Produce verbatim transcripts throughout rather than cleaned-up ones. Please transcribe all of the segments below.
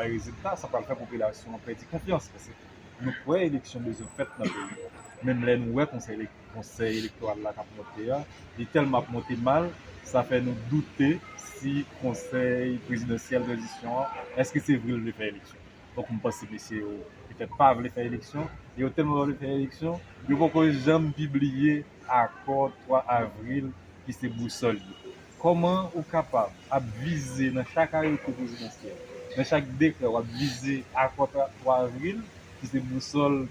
bay rezilta, sa pral fè popilasyon an pèdi konfyans. Paske nou kwè eleksyon bezwen fèt nan peyi a. Menm lè nou wè konsèy, konsèy elektoral la k ap monte a, li tèlman ap monte mal, sa fè nou doute si konsèy prezidansyèl tranzisyon an, èske se vre l vle fè eleksyon. Donk, m panse mesye yo petèt pa vle fè eleksyon, e yo tèlman pa vle fè eleksyon, yo poko janm pibliye akò twa avril ki se bousòl yo. Kòman ou kapab ap vize nan chak arete prezidansyèl, nan chak dekrè, w ap vize akò twa avril, ki se bousòl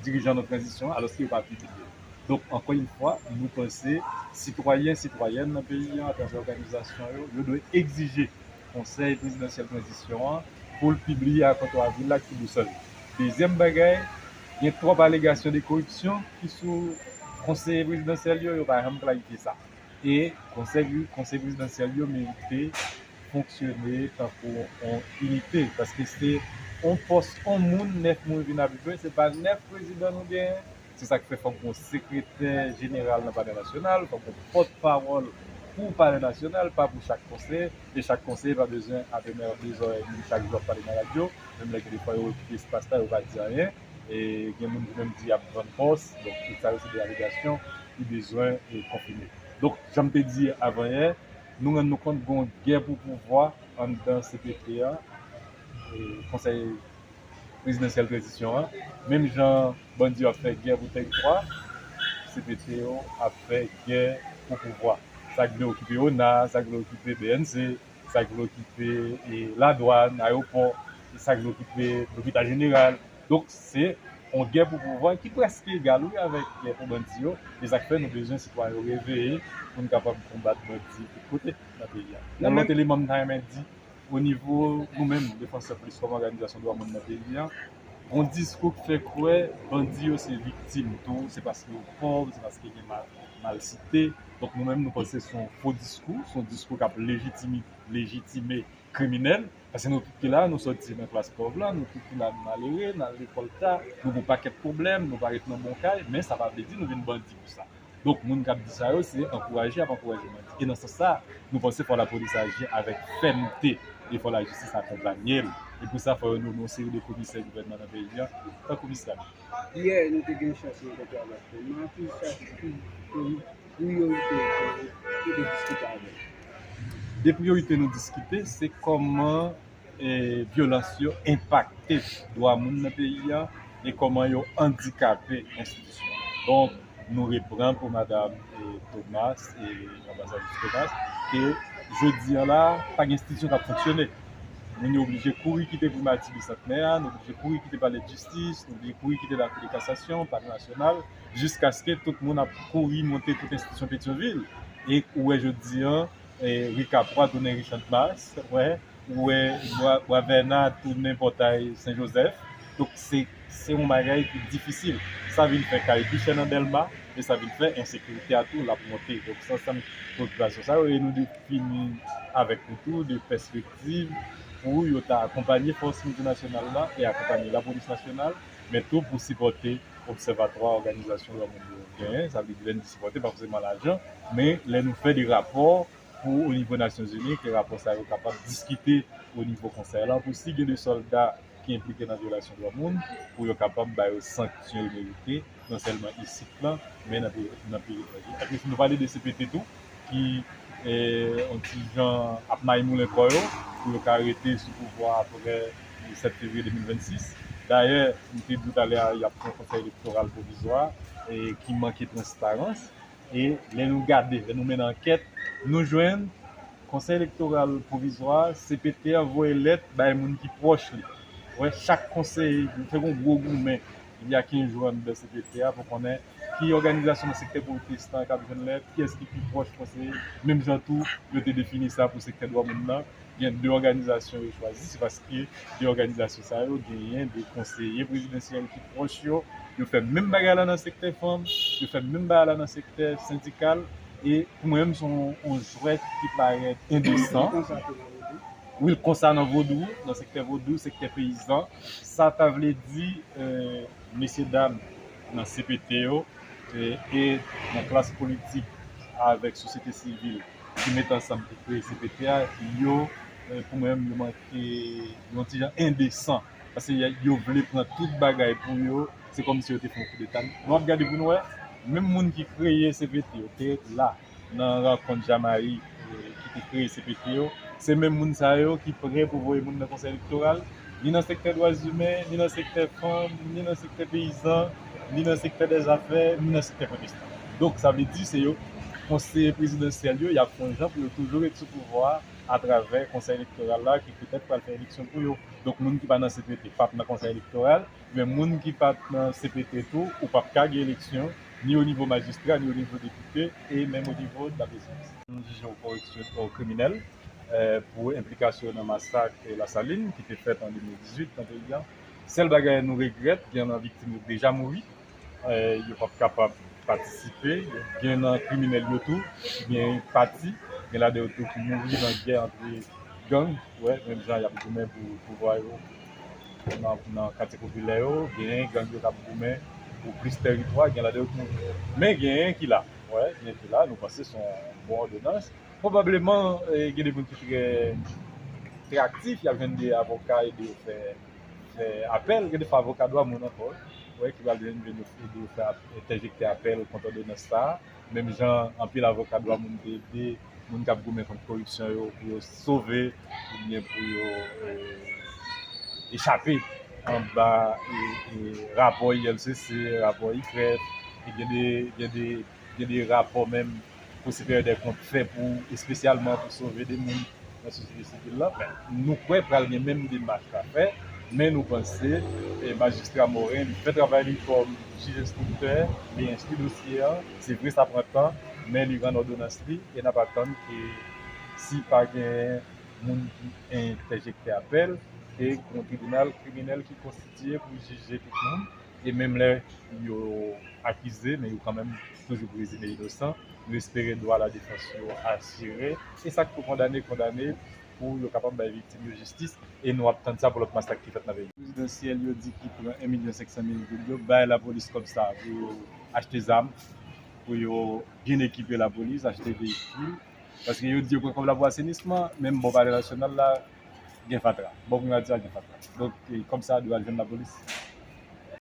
dirijan nan tranzisyon, alòske yo pa pibliye l? Donk, ankò yon fwa, nou panse sitwayen, sitwayèn nan peyi a, atravè òganizasyon yo, yo dwe egzije Konsèy prezidansyèl tranzisyon an pou l pibliye akò twa avril la ki bousòl li. Dezyèm bagay, gen twòp alegasyon de koripsyon ki sou konseye prezidansyèl yo, yo pa janm klarifye sa. E konsèy, konsèy prezidansyèl yo merite fonksyone tankou yon inite, paske se yon pòs, yon moun, nèf moun vin ap jwe, se pa nèf prezidan nou genyen. Se sa k fè fòk gon sekretè jeneral nan Palè Nasyonal, fòk gon pòtpawòl pou Palè Nasyonal, pa pou chak konseye, e chak konseye pa bezwen ap emennen de zòrèy moun chak jou ap pale nan radyo, menm lè gen de fwa yo okipe espas la, yo pa di anyen, e gen moun ki menm di y ap vann pòs, donk tout sa yo se de alegasyon ki bezwen e konfime. Donk, jan m te di avanyè, nou rann nou kont gon gè pou pouvwa anndan C P T a, e, Konsèy prezidansyèl tranzisyon an, menm jan bandi yo ap fè gè pou tèritwa, C P T yo ap fè gè pou pouvwa. Sa k vle okipe ona, sa k vle okipe B N C, sa k vle okipe, e, ladwàn, ayewopò, sa k vle okipe lopital jeneral. Donk, se yon gè pou pouvwa ki prèske egal, wi, avèk gè pou bandi yo. E sa k fè nou bezwen sitwayen yo reveye pou n kapab konbat bandi tout kote nan peyi a. Yon lòt eleman m ta renmen di, o nivo nou menm, Defansè Plis kòm òganizasyon dwa moun nan peyi a, yon diskou k fè kwè bandi yo se viktim tou, se paske yo pòv, se paske gen mal, malsite. Donk nou menm, nou panse se yon fo diskou, se yon diskou k ap lejitime, lejitime kriminèl. Paske nou tout ki la, nou sòti nan klas pòv la, nou tout ki la, nou malere, n al lekòl ta, nou gen yon pakèt pwoblèm, nou pa ret nan bon kay, men sa pa vle di nou vin bandi pou sa. Donk, moun k ap di sa yo, se ankouraje y ap ankouraje bandi. E nan sans sa, nou panse fò lapolis aji avèk fèmte e fò lajistis akonpanye l. E pou sa, fò yo nome yon seri de komisè gouvènman nan peyi a, tankou Miskaden. Yè, nou te gen chans rankontre avèk Toma. Ki sa ki priyorite nou te diskite avè l? De priyorite nou diskite, se kòman e, vyolans yo enpakte dwa moun nan peyi a e kòman yo andikape enstitisyon yo. Donk, nou repran pou madanm, e, Thomas, e, anbasadris Thomas, ke jodi a la, pa gen enstitisyon k ap fonksyone. Moun yo oblije kouri kite Primati Bisantnè a, nou oblije kouri kite Palè Jistis, nou oblije kouri kite Lakou de Kasasyon, Palè Nasyonal, jiskaske tout moun ap kouri monte tout enstitisyon Petyonvil. E ou wè jodi a, e, Ri Kapwa tounen Ri Channmas, wè, ou wè Bwa, Bwa Vèna tounen Pòtay Sen Jozèf. Donk, se, se yon bagay ki difisil. Sa vin fè kay pi chè nan Dèlma, e sa vin fè ensekirite a tou l ap monte. Donk, se ansanm pwokipasyon sa yo, e nou defini avèk nou tou de pèspektiv pou yo ta akonpanye fòs miltinasyonal la e akonpanye lapolis nasyonal, men tou pou sipòte obsèvatwa òganizasyon dwa moun yo genyen. Sa vle di, lè n di sipòte, pa fòseman lajan, men lè nou fè de rapò pou o nivo Nasyonzini, ke rapò sa yo kapab diskite o nivo konsèy la, pou si gen de sòlda ki enplike nan vyolasyon dwa moun, pou yo kapab ba yo sanksyon yo merite, non sèlman isit la, men nan peyi, nan peyi etranje. Epi si nou pale de C P T tou, ki, e, yon ti jan ap may moulen kò yo, pou yo ka rete sou pouvwa apre sèt fevriye de mil vennsis. Dayè, m te di w talè a, y ap pran konsèy elektoral pwovizwa, e, ki manke transparans. E lè nou gade, lè nou mennen ankèt, nou jwenn Konsèy Elektoral Pwovizwa, C P T a voye lèt bay moun ki pwòch li. Wè, chak konseye, nou fè yon gwo goumen, il y a quinze jours anndan C P T a pou konnen ki òganizasyon nan sektè pwotestan k ap jwenn lèt, kiyès ki pi pwòch konseye. Menm jan tou, yo te defini sa pou sektè dwa moun nan. Gen de òganizasyon yo chwazi, se paske de òganizasyon sa yo genyen de konseye prezidansyèl ki pwòch yo. Yo fè menm bagay la nan sektè fanm, yo fè menm bagay la nan sektè sendikal, e pou mwen menm, se yon, yon jwèt ki parèt endesan. Wi, l konsa nan vodou, nan sektè vodou, sektè peyizan. Sa ta vle di, e, mesye dam nan C P T yo, e, e nan klas politik avèk sosyete sivil ki met ansanm pou kreye C P T a, yo Pou mwen menm, yo manke yon ti jan endesan. Paske yo vle pran tout bagay pou yo. Se kòmsi yo te fè yon koudeta. Nou ap gade pou nou wè, menm moun ki kreye C P T yo te la nan rankont Jamayik ki te kreye C P T yo, se menm moun sa yo ki prè pou voye moun nan Konsèy Elektoral, ni nan sektè dwa imen, ni nan sektè fanm, ni nan sektè peyizan, ni nan sektè dèzafè, ni nan sektè pwotestan. Donk, sa vle di se yo, konseye prezidansyèl yo, y ap fè yon jan pou yo toujou ret sou pouvwa a atravè Konsèy Elektoral la ki petèt pral fè eleksyon pou yo. Donk, moun ki pa nan C P T p ap nan Konsèy Elektoral, men moun ki pa t nan C P T tou, ou p ap ka gen eleksyon, ni o nivo majistra, ni o nivo depite, e menm o nivo de la prezidans. Nou jije w koreksyon, w kriminèl, pou enplikasyon nan masak Lasalin ki te fèt an de mil dizuit nan peyi a. Sèl bagay nou regrèt, gen nan viktim yo deja mouri, yo p ap kapab patisipe. Gen nan kriminèl yo tou ki gen pati, gen ladan yo tou ki mouri nan gè antre gang, wè, menm jan y ap goumen pou pouvwa yo nan katye popilè yo, genyen gang yo k ap goumen pou plis tèritwa, gen ladan yo ki mouri. Men genyen ki la, wè, genyen ki la, nou panse se yon bon òdonans. Pwobableman, gen de moun ki trè, trè aktif, y ap jwenn de avoka ede yo fè, fè apèl, gen de fwa avoka dwa moun ankò, wè, ki pral vin ede yo fè entèjekte apèl kont òdonans sa a. Menm jan anpil avoka dwa moun te ede moun k ap goumen kont koripsyon yo pou yo sove oubyen pou yo e, echape anba e, e, rapò I L C C, rapò I K R E F, e gen de, gen de, gen de rapò menm Kou Siperyè dè Kont fè pou espesyalman pou sove de moun nan sosyete sivil la. Men, nou kwè pral gen menm demach la fè, men nou panse e, majistra Morin li fè travay li kòm jij enstriktè, li enstwi dosye a. Se vre sa pran tan, men li rann òdonans li e n ap atann ke si pa gen moun ki entèjekte apèl, ke yon tribinal kriminèl ki konstitiye pou jije tout moun, e menm lè yo akize, men yo kanmenm toujou prezime inosan. Nou espere dwa ladefans yo asire, e sa k pou kondane, kondane pou yo kapab bay viktim yo jistis, e nou ap tann sa pou lòt masak ki fèt nan peyi. Prezidansyèl yo di ki pran en milyon senk san mil goud yo bay lapolis kòb sa pou yo achte zam, pou yo byen ekipe lapolis, achte veyikil, paske yo di yo pran kòb la pou asenisman, menm bò Palè Nasyonal la, gen fatra. Bò Primati a gen fatra. Donk, e, kòb sa a dwe al jwenn lapolis.